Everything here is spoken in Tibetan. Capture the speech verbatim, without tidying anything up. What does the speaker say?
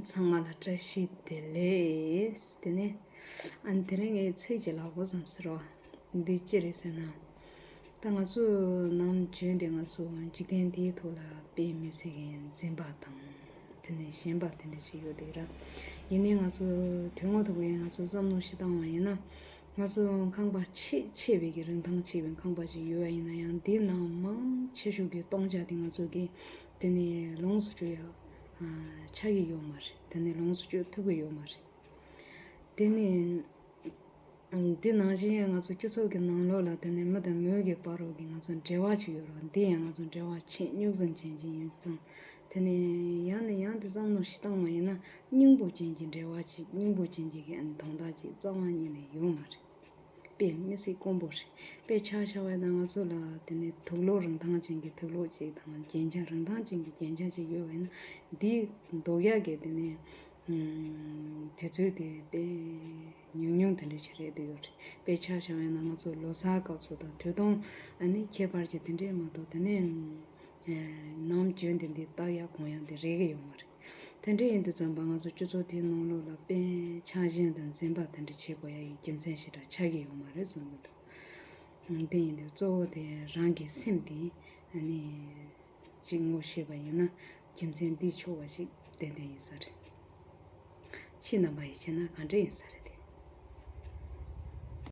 ཚང་མ་ལ་བཀྲ་ཤིས་བདེ་ལེགས། དེ་ནས་ཨ་ནི་དེ་རིང་ངས་ཚིག་ཅིག་ལབ་དགོས་བསམ་ཟེར་བ། འདི་ཅི་རེད་ཟེར་ན། ད་ང་ཚོ་ནམ་རྒྱུན་དེ་ང་ཚོ་འཇིག་རྟེན་འདིའི་ཐོག་ལ་དཔེ་མི་སྲིད་ཀྱི་འཛིན་པ་དང་། དེ་ནས་ཞེན་པ་དེ་འདྲ་ཞིག་ཡོད་དེ་ར། ཡིན་ནའི་ང་ཚོ་དོན་ངོ་ཐུག་པའི་ང་ཚོ་བསམ་བློ་ཞིག་བཏང་བ་ཡིན་ན། ང་ཚོ་ཁང་པ་ཆེས་ཆེ་བའི་གི་རིན་ཐང་ཆེ་བའི་ཁང་པ་ཞིག་ཡོད་པ་ཡིན་ན་ཡང་། འདི་ནང་མང་ཆེ་ཤོས་ཀྱི་སྟོང་ཆ་དེ་ང་ཚོ་གི་དེ་ནས་ལོངས་སུ་སྤྱོད་ཡ་ཆགས་ཀྱི་ཡོད་མ་རེད། དེ་ནས་ལོངས་སུ་སྤྱོད་ཐུབ་ཀྱི་ཡོད་མ་རེད། དེ་ནས་འདི་ནང་བཞིན་ང་ཚོ་སྤྱི་ཚོགས་ཀྱི་ནང་ལོགས་ལ་དེ་ནས་མི་དང་མི་གི་བར་རོ་གི་ང་ཚོ་འབྲེལ་བ་ཅིག་ཡོད་རེད། འདི་ཡང་ང་ཚོ་འབྲེལ་བ་ཆེས་རྙོག་འཛིང་ཅན་ཅིག་ཡིན་ཙང་། དེ་ནས་ཡང་ནས་ཡང་དུ་བསམ་བློ་ཞིག་བཏང་བ་ཡིན་ན། སྙིང་པོ་ཅན་གྱི་འབྲེལ་བ་ཅིག་སྙིང་པོ་ཅན་གྱི་གི་དོན་དག་ཅིག་རྩ་བ་ཉིད་ནས་ཡོད་མ་རེད། དཔེ་མི་སྲིད་དཀོན་པོ་རེད། དཔེ་ཆ་བཞག་པ་ཡིན་ན་ང་ཚོ་ལ་དེ་ནས་དུག་ལོག་རིན་ཐང་ཅན་གྱི་དུག་ལོག་ཅིག་དང་རྒྱན་ཆ་རིན་ཐང་ཅན་གྱི་རྒྱན་ཆ་ཅིག་ཡོད་པ་ཡིན་ན། འདི་འདོགས་ཡག་གི་དེ་ནས་དུས་ཚོད་དེ་དཔེ་ཉུང་ཉུང་དེ་འདྲ་ཞིག་རེད་འདུག་ཡོད་རེད། དཔེ་ཆ་བཞག་པ་ཡིན་ན་ང་ཚོ་ལོ་གསར་སྐབས་སུ་དང་དུས་སྟོན་ཨ་ནི་ཁྱད་པར་ཅན་དེ་འདྲས་མ་གཏོགས་དེ་ནས་ནམ་རྒྱུན་དེ་འདི་བཏགས་ཡག་གོན་ཡག་དེ་རེག་གི་ཡོད་མ་རེད། དེ་འདྲ་ཡིན་དུས་ཙམ་པ་ང་ཚོ་སྤྱི་ཚོགས་དེའི་ནང་ལོགས་ལ་དཔེ་ཆགས་ཞེན་དང་འཛིན་པ་དེ་འདྲ་བྱེད་དགོས་ཡ་ཡི་རྒྱུ་མཚན་ཞེ་དྲག་ཆགས་ཀྱི་ཡོད་མ་རེད་བསམ་གྱི་འདུག་དེ་ཡིན་དུས་གཙོ་བོ་དེ་རང་གི་སེམས་དེ་ཨ་ནི་ཅིག་ངོ་ཤེས་པ་ཡིན་ན། རྒྱུ་མཚན་འདིས་ཆོག་པ་ཞིག་ཏན་ཏན་ཡིན་ས་རེད། ཁྱེད་རྣམ་པ་ཡིས་བྱས་ན་གང་འདྲ་ཡིན་ས་རེད།